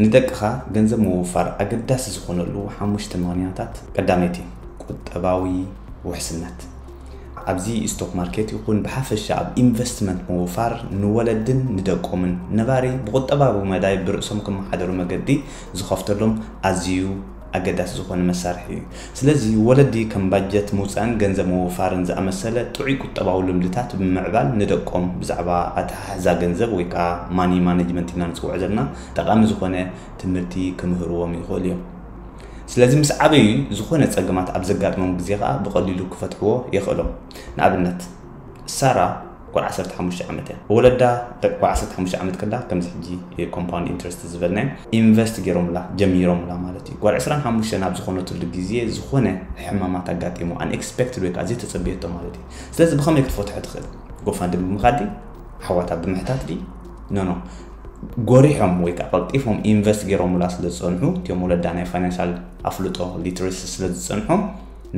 ንደቅኻ ገንዘብ ምውፋር ኣገዳሲ ዝኾነሉ ሓሙሽተ ምኽንያታት፣ ቀዳመይቲ፣ ቁጠባዊ ውሕስነት። ኣብዚ ስቶክ ማርኬት ይኹን ብሓፈሻ ኣብ ኢንቨስትመንት ምውፋር ንወለድን ንደቆምን ነባሪ ብቁጠባዊ መዳይ ብርእሶም ክመሓደሩ መገዲ ዝኸፍተሎም ኣዝዩ ኣገዳሲ ዝኾነ መሳርሒ እዩ። ስለዚ ወለዲ ከም ባጀት ምውፃእን ገንዘብ ምውፋርን ዝኣመሰለ ጥዑይ ቁጠባዊ ልምድታት ብምምዕባል ንደቆም ብዛዕባ ኣተሓሕዛ ገንዘብ ወይ ከዓ ማኒ ማኔጅመንት ኢና ንፅውዖ ዘለና ጠቓሚ ዝኾነ ትምህርቲ ክምህርዎም ይኽእሉ እዮም። ስለዚ ምስ ዓበዩ ዝኾነ ፀገማት ኣብ ዘጋጥሞም ግዜ ከዓ ብቐሊሉ ክፈትሕዎ የኽእሎም። ንኣብነት ሳራ ጓል ዓሰርተ ሓሙሽተ ዓመት እያ። ወለዳ ደቂ ጓል ዓሰርተ ሓሙሽተ ዓመት ከላ ከምዚ ሕጂ ኮምፓውንድ ኢንትረስት ዝበልናዮ ኢንቨስት ገይሮምላ ጀሚሮምላ ማለት እዩ። ጓል ዕስራን ሓሙሽተን ኣብ ዝኾነትሉ ግዜ ዝኾነ ሕማማት ኣጋጢሙ ኣንኤክስፔክትድ ወይ ከዓ ዘይተፀበየቶ ማለት እዩ። ስለዚ ብኸመይ ክትፈትሖ ትኽእል? ጎፋንድሚ ብምኻድ ድዩ? ኣሕዋታ ብምሕታት ድዩ? ኖ ኖ። ጎሪሖም ወይ ከዓ ቀልጢፎም ኢንቨስት ገይሮምላ ስለ ዝፀንሑ እቲኦም ወለዳ ናይ ፋይናንሻል ኣፍልጦ ሊትረሲ ስለ ዝፀንሖም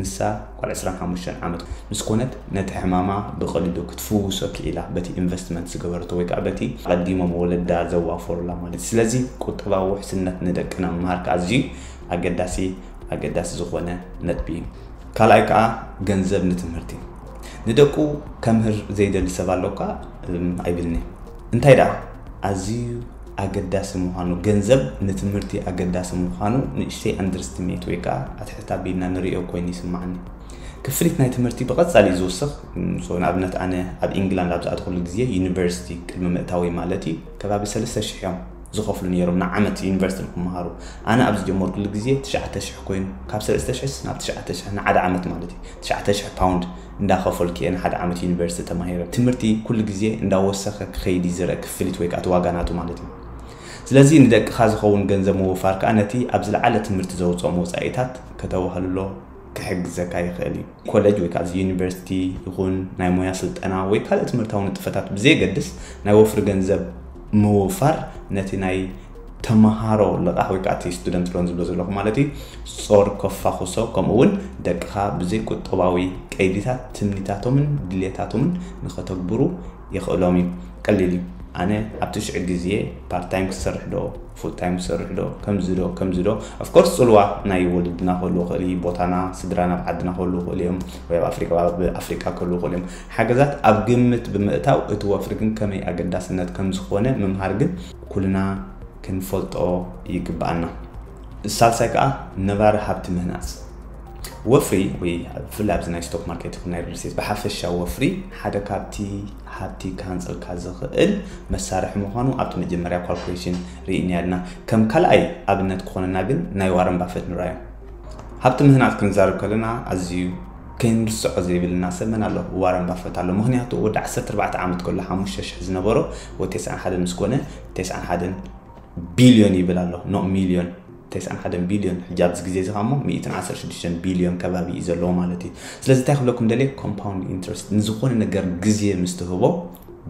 ንሳ ጓል ዕስራን ሓሙሽተን ዓመት ምስ ኮነት ነቲ ሕማማ ብቐሊሉ ክትፍውሶ ክኢላ በቲ ኢንቨስትመንት ዝገበረቶ ወይ ከዓ በቲ ኣቐዲሞም ወለዳ ዘዋፈሩላ ማለት እዩ። ስለዚ ቁጠባዊ ውሕስነት ንደቅና ምምሃር ከዓ ኣዝዩ ኣገዳሲ ኣገዳሲ ዝኾነ ነጥቢ እዩ። ካልኣይ ከዓ ገንዘብ ንትምህርቲ። ንደቁ ከምህር ዘይደሊ ሰብ ኣሎ እኳ እም፣ ኣይብልኒ። እንታይ ደኣ ኣዝዩ ኣገዳሲ ምዃኑ፣ ገንዘብ ንትምህርቲ ኣገዳሲ ምዃኑ ንእሽተይ ኣንደርስቲሜት ወይ ከዓ ኣትሕት ኣቢልና ንሪኦ ኮይኑ ይስማዓኒ። ክፍሊት ናይ ትምህርቲ ብቐጻሊ እዩ ዝውስኽ። እም፣ ሶ ንኣብነት ኣነ ኣብ ኢንግላንድ ኣብ ዝኣትኹሉ ግዜ ዩኒቨርሲቲ ቅድሚ ምእታወይ ማለት እዩ ከባቢ ሰለስተ ሽሕ እዮም ዝኸፍሉ ነይሮም ንዓመት ዩኒቨርሲቲ ንክመሃሩ። ኣነ ኣብ ዝጀመርኩሉ ግዜ ትሽዓተ ሽሕ ኮይኑ ካብ ሰለስተ ሽሕ ናብ ትሽዓተ ሽሕ ንሓደ ዓመት ማለት እዩ ትሽዓተ ሽሕ ፓውንድ እንዳኸፈልኩ እየ ንሓደ ዓመት ዩኒቨርሲቲ ተማሂረ። ትምህርቲ ኩሉ ግዜ እንዳወሰኸ ክኸይድ እዩ ዝረአ ክፍሊት ወይ ከዓ እቲ ዋጋ ናቱ ማለት እዩ። ስለዚ ንደቅኻ ዝኸውን ገንዘብ ምውፋር ከዓ ነቲ ኣብ ዝለዓለ ትምህርቲ ዘውፅኦም ወፃኢታት ከተዋህልሎ ክሕግዘካ ይኽእል እዩ። ኮሌጅ ወይ ከዓ እዚ ዩኒቨርሲቲ ይኹን ናይ ሞያ ስልጠና ወይ ካልእ ትምህርታዊ ንጥፈታት ብዘየገድስ ናይ ወፍሪ ገንዘብ ምውፋር ነቲ ናይ ተምሃሮ ልቓሕ ወይ ከዓ እቲ ስቱደንት ሎን ዝብሎ ዘለኹ ማለት እዩ ጾር ከፋኹሶ፣ ከምኡ እውን ደቅኻ ብዘይ ቁጠባዊ ቀይዲታት ትምኒታቶምን ድልየታቶምን ንኸተግብሩ የኽእሎም እዩ። ቀሊል እዩ። ኣነ ኣብቲ ሽዑ ግዜ ፓርት ታይም ክሰርሕ ዶ ፉል ታይም ክሰርሕ ዶ ከምዚ ዶ ከምዚ ዶ ኦፍኮርስ ፅልዋ ናይ ወለድና ክህልዎ ይኽእል እዩ። ቦታና ስድራና ኣብ ዓድና ክህልዉ ይኽእሉ እዮም ወይ ኣብ ኣፍሪቃ ኣብ ኣፍሪቃ ክህልዉ ይኽእሉ እዮም። ሓገዛት ኣብ ግምት ብምእታው እቲ ወፍሪ ግን ከመይ ኣገዳስነት ከም ዝኾነ ምምሃር ግን ኩልና ክንፈልጦ ይግብኣና። ሳልሳይ ከዓ ነባሪ ሃብቲ ምህናፅ። ወፍሪ ወይ ብፍላይ ኣብዚ ናይ ስቶክ ማርኬት ይኹን ናይ ሪል ስቴት ብሓፈሻ ወፍሪ ሓደ ካብቲ ሃብቲ ክሃንፀልካ ዝኽእል መሳርሒ ምዃኑ ኣብቲ መጀመርያ ካልኩሌሽን ርኢና ኣለና። ከም ካልኣይ ኣብነት ክኾነና ግን ናይ ዋረን ባፈት ንራዮ። ሃብቲ ምህናፅ ክንዛረብ ከለና ኣዝዩ ክንርስዖ ዘይብልና ሰብ መን ኣሎ? ዋረን ባፈት ኣሎ። ምኽንያቱ ወዲ ዓሰርተ ኣርባዕተ ዓመት ከሎ ሓሙሽተ ሽሕ ዝነበሮ ወዲ ተስዓን ሓደን ምስ ኮነ ተስዓን ሓደን ቢልዮን ይብል ኣሎ፣ ኖ ሚልዮን። ተስዓን ሓደን ቢልዮን ሕጂ ኣብዚ ግዜ እዚ ሞ ሚእትን ዓሰርተ ሽዱሽተን ቢልዮን ከባቢ እዩ ዘለዎ ማለት እዩ። ስለዚ እንታይ ክብለኩም ደልየ? ኮምፓውንድ ኢንትረስት ንዝኾነ ነገር ግዜ ምስ ትህቦ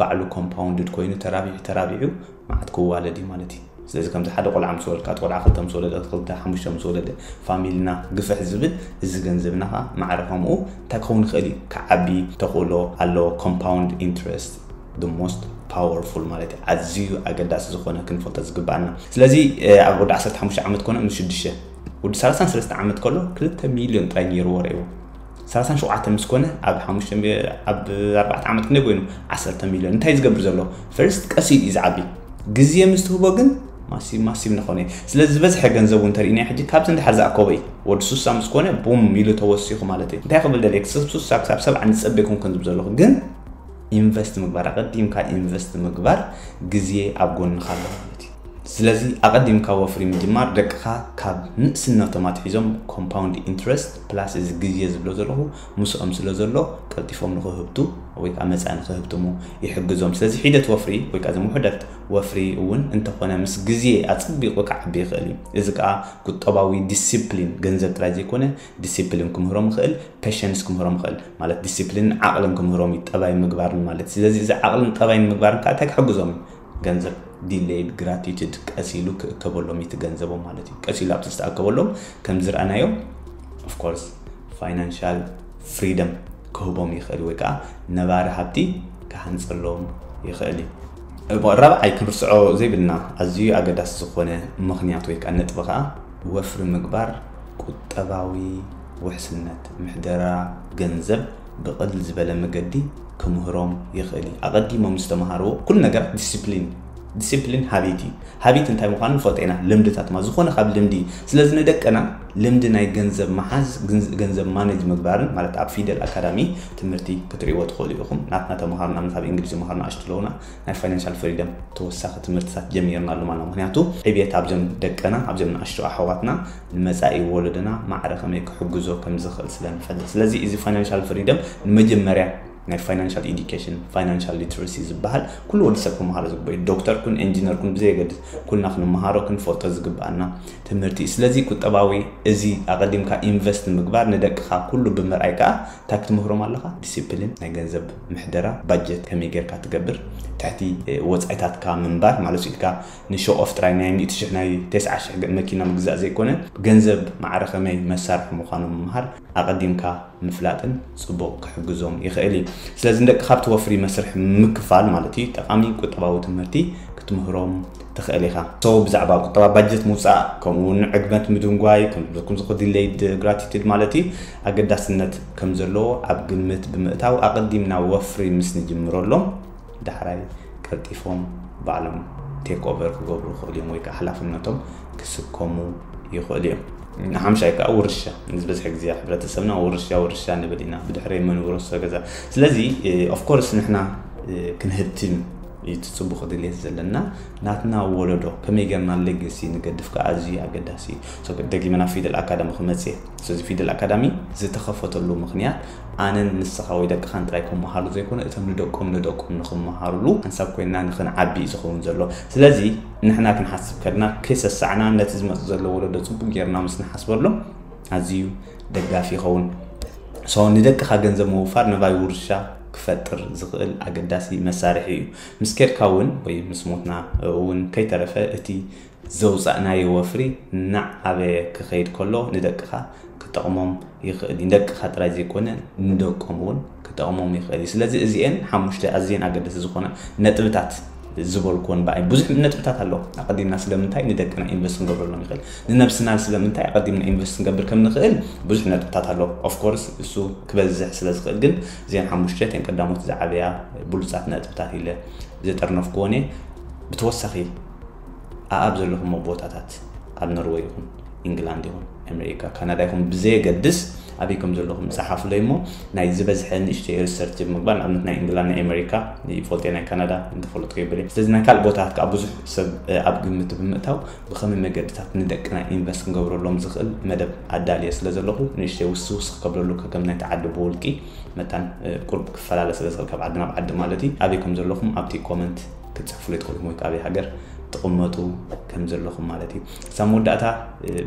ባዕሉ ኮምፓውንድድ ኮይኑ ተራቢሑ ተራቢሑ መዓት ክዋለድ እዩ ማለት እዩ። ስለዚ ከምዚ ሓደ ቆልዓ ምስ ወለድካ፣ እቲ ቆልዓ ክልተ ምስ ወለደ፣ ክልተ ሓሙሽተ ምስ ወለደ፣ ፋሚልና ግፍሕ ዝብል፣ እዚ ገንዘብና ኸዓ ማዕረ ከምኡ እንታይ ክኸውን ይኽእል እዩ? ክዓቢ ተኽእሎ ኣለዎ። ኮምፓውንድ ኢንትረስት the most powerful ማለት እዩ። ኣዝዩ ኣገዳሲ ዝኾነ ክንፈልጦ ዝግብኣና። ስለዚ ኣብ ወዲ ዓሰርተ ሓሙሽተ ዓመት ኮነ ምስ ሽዱሽተ ወዲ ሰላሳን ሰለስተ ዓመት ከሎ ክልተ ሚልዮን ጥራይ ነይርዎ ረእዎ። ሰላሳን ሸውዓተን ምስ ኮነ ኣብ ሓሙሽተ ኣብ ኣርባዕተ ዓመት ክንደይ ኮይኑ? ዓሰርተ ሚልዮን። እንታይ ዝገብር ዘሎ? ፈርስት ቀስ ኢሉ እዩ ዝዓቢ። ግዜ ምስ ትህቦ ግን ማሲቭ ማሲቭ ንኾነ እዩ። ስለዚ ዝበዝሐ ገንዘቡ እንተርኢና ሕጂ ካብዚ እንድሕር ዝኣከቦ እዩ። ወዲ ሱሳ ምስ ኮነ ቡም ኢሉ ተወሲኹ ማለት እዩ። እንታይ ክብል ደልየ? ክስብ ሱሳ ክሳብ ሰብዓ ንጸበ ይኮንኩን ዝብ ዘለኹ ግን ኢንቨስት ምግባር ኣቐዲምካ ኢንቨስት ምግባር ግዜ ኣብ ጎንኻ ኣሎ ማለት እዩ። ስለዚ ኣቐዲምካ ወፍሪ ምጅማር ደቅኻ ካብ ንእስነቶም ኣትሒዞም ኮምፓውንድ ኢንትረስት ፕላስ እዚ ግዜ ዝብሎ ዘለኹ ምስኦም ስለ ዘሎ ቀልጢፎም ንኽህብቱ ወይ ከዓ መፃኢ ንኽህብትሙ ይሕግዞም። ስለዚ ሒደት ወፍሪ ወይ ከዓ ዘም ውሕደት ወፍሪ እውን እንተኾነ ምስ ግዜ ኣፅቢቑ ክዓቢ ይኽእል እዩ። እዚ ከዓ ቁጠባዊ ዲሲፕሊን ገንዘብ ጥራይ ዘይኮነ ዲሲፕሊን ክምህሮም ይኽእል፣ ፔሸንስ ክምህሮም ይኽእል ማለት ዲሲፕሊን ዓቕልን ክምህሮም እዩ፣ ጠባይ ምግባርን ማለት። ስለዚ እዚ ዓቕልን ጠባይን ምግባርን ከዓ እንታይ ክሕግዞም እዩ? ገንዘብ ዲሌይድ ግራቲቱድ ቀስ ኢሉ ክእከበሎም እዩ እቲ ገንዘቦም ማለት እዩ። ቀስ ኢሉ ኣብቲ ዝተኣከበሎም ከም ዝረኣናዮ ኦፍኮርስ ፋይናንሻል ፍሪደም ክህቦም ይኽእል ወይ ከዓ ነባሪ ሃብቲ ክሃንፀሎም ይኽእል እዩ። ራብዓይ ክንርስዖ ዘይብልና ኣዝዩ ኣገዳሲ ዝኾነ ምኽንያት ወይ ከዓ ነጥቢ ከዓ ወፍሪ ምግባር ቁጠባዊ ውሕስነት፣ ምሕደራ ገንዘብ ብቕልል ዝበለ መገዲ ክምህሮም ይኽእል እዩ። ኣቐዲሞም ዝተምሃርዎ ኩሉ ነገራት ዲስፕሊን፣ ዲስፕሊን ሃቢት እዩ። ሃቢት እንታይ ምዃኑ ንፈልጦ ኢና። ልምድታት ማ ዝኾነ ካብ ልምዲ። ስለዚ ንደቅና ልምዲ ናይ ገንዘብ መሓዝ፣ ገንዘብ ማኔጅ ምግባርን ማለት ኣብ ፊደል ኣካዳሚ ትምህርቲ ክትርእይዎ ትኽእሉ ኢኹም። ናትና ተምሃሮ ንኣብነት ኣብ እንግሊዝ ይምሃሩ ንኣሽቱ ኣለውና፣ ናይ ፋይናንሻል ፍሪደም ተወሳኺ ትምህርትታት ጀሚርና ኣሎ ማለት ነው። ምክንያቱ ዕብየት ኣብዞም ደቅና ኣብዞም ንኣሽቱ ኣሕዋትና ንመፃኢ ወለዶና ማዕረ ከመይ ክሕግዞ ከም ዝኽእል ስለ ንፈልጥ። ስለዚ እዚ ፋይናንሻል ፍሪደም ንመጀመርያ ናይ ፋይናንሻል ኤዱኬሽን፣ ፋይናንሻል ሊትረሲ ዝበሃል ኩሉ ወዲ ሰብ ክመሃሮ ዝግበኦ እዩ። ዶክተር ኩን ኢንጂነር ኩን ብዘየገድስ ኩልና ክንመሃሮ ክንፈልጦ ዝግብኣና ትምህርቲ እዩ። ስለዚ ቁጠባዊ እዚ ኣቐዲምካ ኢንቨስት ምግባር ንደቅኻ ኩሉ ብምርኣይ ከዓ እንታይ ክትምህሮም ኣለኻ? ዲሲፕሊን፣ ናይ ገንዘብ ምሕደራ፣ ባጀት ከመይ ጌርካ ትገብር፣ ትሕቲ ወፃኢታትካ ምንባር ማለት ኢልካ ንሾ ኦፍ ጥራይ ናይ ሚእቲ ሽሕ ናይ ተስዓ ሽሕ መኪና ምግዛእ ዘይኮነ ገንዘብ ማዕረ ከመይ መሳርሒ ምዃኑ ምምሃር ኣቐዲምካ ምፍላጥን ጽቡቕ ክሕግዞም ይኽእል እዩ። ስለዚ ንደቅኻ ኣብቲ ወፍሪ መስርሕ ምክፋል ማለት እዩ ጠቓሚ ቁጠባዊ ትምህርቲ ክትምህሮም ትኽእል ኢኻ። So ብዛዕባ ቁጠባ ባጀት ምውጻእ ከምኡ እውን ዕግበት ምድንጓይ ከምዝብለኩም ዝኾ ዲሌይድ ግራቲቱድ ማለት እዩ ኣገዳስነት ከም ዘለዎ ኣብ ግምት ብምእታው ኣቐዲምና ወፍሪ ምስ ንጅምረሎም ዳሕራይ ቀልጢፎም ባዕሎም ቴክ ኦቨር ክገብሩ ይኽእሉ እዮም ወይ ከዓ ሓላፍነቶም ክስከሙ ይኽእሉ እዮም። ንሓምሻይ ከዓ ውርሻ። ዝበዝሐ ግዜ ሕብረተሰብና ውርሻ ውርሻ ንብል ኢና። ብድሕረይ መን ውረሶ ገዛ። ስለዚ ኦፍኮርስ ንሕና ክንህብትም እዩ እቲ ፅቡቕ ድሌት ዘለና። ናትና ወለዶ ከመይ ጌርና ሌገሲ ንገድፍ ከዓ ኣዝዩ ኣገዳሲ እዩ። ደጊመ ናብ ፊደል ኣካዳሚ ክመፅእ እየ። ስለዚ ፊደል ኣካዳሚ ዝተኸፈተሉ ምኽንያት ኣነን ንስኻ ወይ ደቅኻን ጥራይ ክመሃሩ ዘይኮነ እቶም ንደቆም ንደቆም ንኽመሃሩሉ ሓንሳብ ኮይንና ንኽንዓቢ እዩ ዝኸውን ዘሎ። ስለዚ ንሕና ክንሓስብ ከድና ከይሰሳዕና ነቲ ዝመፅእ ዘሎ ወለዶ ፅቡቅ ጌርና ምስ ንሓስበሎም ኣዝዩ ደጋፊ ይኸውን። So ንደቅኻ ገንዘብ ምውፋር ነባይ ውርሻ ክፈጥር ዝኽእል ኣገዳሲ መሳርሒ እዩ። ምስ ከድካ እውን ወይ ምስ ሞትና እውን ከይተረፈ እቲ ዘውፃእናዮ ወፍሪ እናዓበየ ክኸይድ ከሎ ንደቅኻ ክጠቕሞም ይኽእል እዩ። ንደቅኻ ጥራይ ዘይኮነ ንደቆም እውን ክጠቕሞም ይኽእል እዩ። ስለዚ እዚኤን ሓሙሽተ ኣዝየን ኣገደስቲ ዝኾና ነጥብታት ዝበልኩወን ብኣይ ብዙሕ ነጥብታት ኣሎ። ኣቐዲምና ስለምንታይ ንደቅና ኢንቨስት ክንገብረሎም ይኽእል፣ ንነብስና ስለምንታይ ኣቐዲምና ኢንቨስት ክንገብር ከም ንኽእል ብዙሕ ነጥብታት ኣሎ። ኦፍኮርስ እሱ ክበዝሕ ስለ ዝኽእል ግን እዚአን ሓሙሽተ እተን ቀዳሞት ዝዓበያ ብሉፃት ነጥብታት ኢለ ዝጠርነፍኩወን እየ። ብተወሳኺ ኣኣብ ዘለኹሞ ቦታታት ኣብ ኖርወይ ይኹን ኢንግላንድ ይኹን ኣሜሪካ ካናዳ ይኹን ብዘየገድስ ኣበይ ከም ዘለኹም ጸሓፉለይ እሞ ናይ ዝበዝሐ ንእሽተይ ሪሰርች ብምግባር ንኣብነት ናይ ኢንግላንድ ናይ ኣሜሪካ ይፈልጦ ናይ ካናዳ እንተፈለጥኩ የብል ስለዚ ናይ ካልእ ቦታታት ከዓ ብዙሕ ሰብ ኣብ ግምት ብምእታው ብኸመይ መገድታት ንደቅና ኢንቨስት ክንገብረሎም ዝኽእል መደብ ኣዳልየ ስለ ዘለኹ ንእሽተይ ውስውስ ክከብለሉ ከም ናይቲ ዓዲ ብውልቂ መታን ቁርብ ክፈላለ ስለ ዝኽእል ካብ ዓዲ ናብ ዓዲ ማለት እዩ ኣበይ ከም ዘለኹም ኣብቲ ኮመንት ክትፅሕፉለይ ትኽእሉ ወይ ከዓ ኣበይ ሃገር ትቕመጡ ከም ዘለኹም ማለት እዩ። ክሳብ መወዳእታ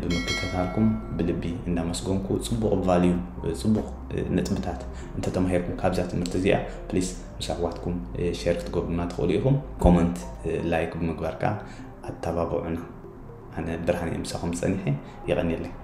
ብምክትታልኩም ብልቢ እንዳመስገንኩ ፅቡቕ ቫልዩ ፅቡቕ ነጥብታት እንተተማሂርኩም ካብዛ ትምህርቲ እዚኣ ፕሊስ ምስ ኣሕዋትኩም ሸር ክትገብሩና ትኽእሉ ኢኹም። ኮመንት ላይክ ብምግባር ከዓ ኣተባብዑና። ኣነ ብርሃን እየ ምሳኹም ፀኒሐ። የቐንየለይ።